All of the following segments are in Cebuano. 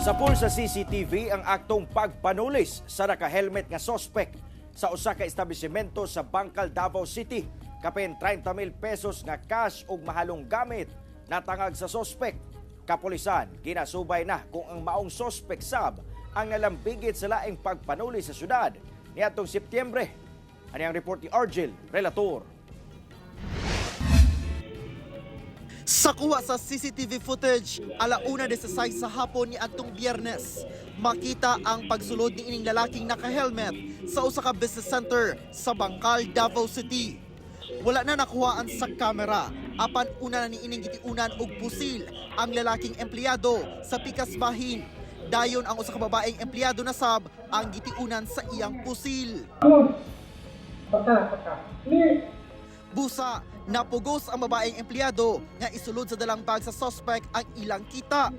Sapul sa CCTV ang aktong pagpanulis sa naka-helmet nga sospek sa usa ka establishmento sa Bangkal, Davao City. Kapin 30 mil pesos nga cash ug mahalong gamit natangag sa sospek. Kapulisan, ginasubay na kung ang maong sospek sab ang nalambigit sa laing pagpanulis sa syudad niadtong Setyembre. Ani ang report ni Argel Relator. Sa kuha sa CCTV footage, 1:16 sa hapon ni adtong Biyernes, makita ang pagsulod ni ining lalaking naka-helmet sa usa ka business center sa Bangkal, Davao City. Wala na nakuhaan sa kamera, apan una na ni ining gitiunan og pusil ang lalaking empleyado sa pikas bahin. Dayon ang usa ka babaeng empleyado na sab ang gitiunan sa iyang pusil. Busa, napugos ang babaeng empleyado nga isulod sa dalang bag sa suspect ang ilang kita.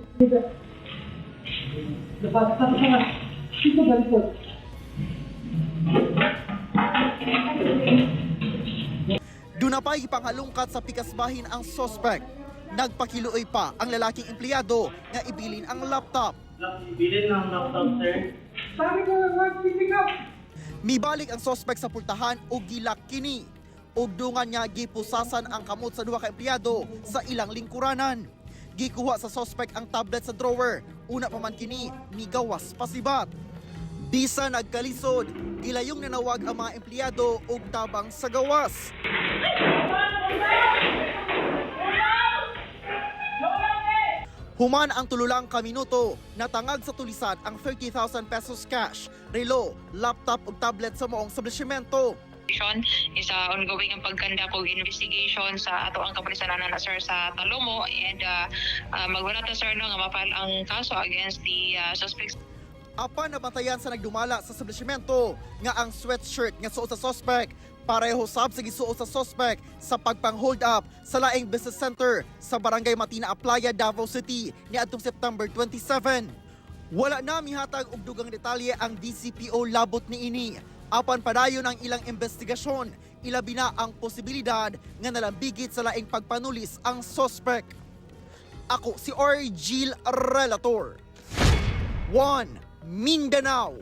Duna pa ipanghalungkat sa pikasbahin ang suspect. Nagpakiluoy pa ang lalaking empleyado nga ibilin ang laptop. Bilin ng laptop, sir. Sabi ko, wag pick up. Mibalik ang suspect sa pultahan og gilak kini. Ug dungan niya gipusasan ang kamot sa duha ka empleyado sa ilang lingkuranan. Gikuha sa suspect ang tablet sa drawer. Una pa man kini, migawas pasibat. Bisa nagkalisod, gilayong nanawag ang mga empleyado og tabang sa gawas. Human ang tululang ka minuto, natangag sa tulisan ang 30,000 pesos cash, relo, laptop ug tablet sa maong establishmento. Is ongoing ang pag-conduct og investigation sa ato ang kapulisan na, sir, sa Talomo and magwala ta, sir, no, nga ma-file ang kaso against the suspects. Apan nabantayan sa nagdumala sa establishmento nga ang sweatshirt nga suot sa suspect pareho sab sa gisuot sa suspect sa pagpang-hold up sa laing business center sa Barangay Matina Aplaya, Davao City niadtong September 27. Wala na mihatag og dugang detalye ang DCPO labot niini. Apan padayon ang ilang investigasyon, ilabi na ang posibilidad nga nalambigit sa laing pagpanulis ang suspect. Ako si Argil Relator. 1 Mindanao.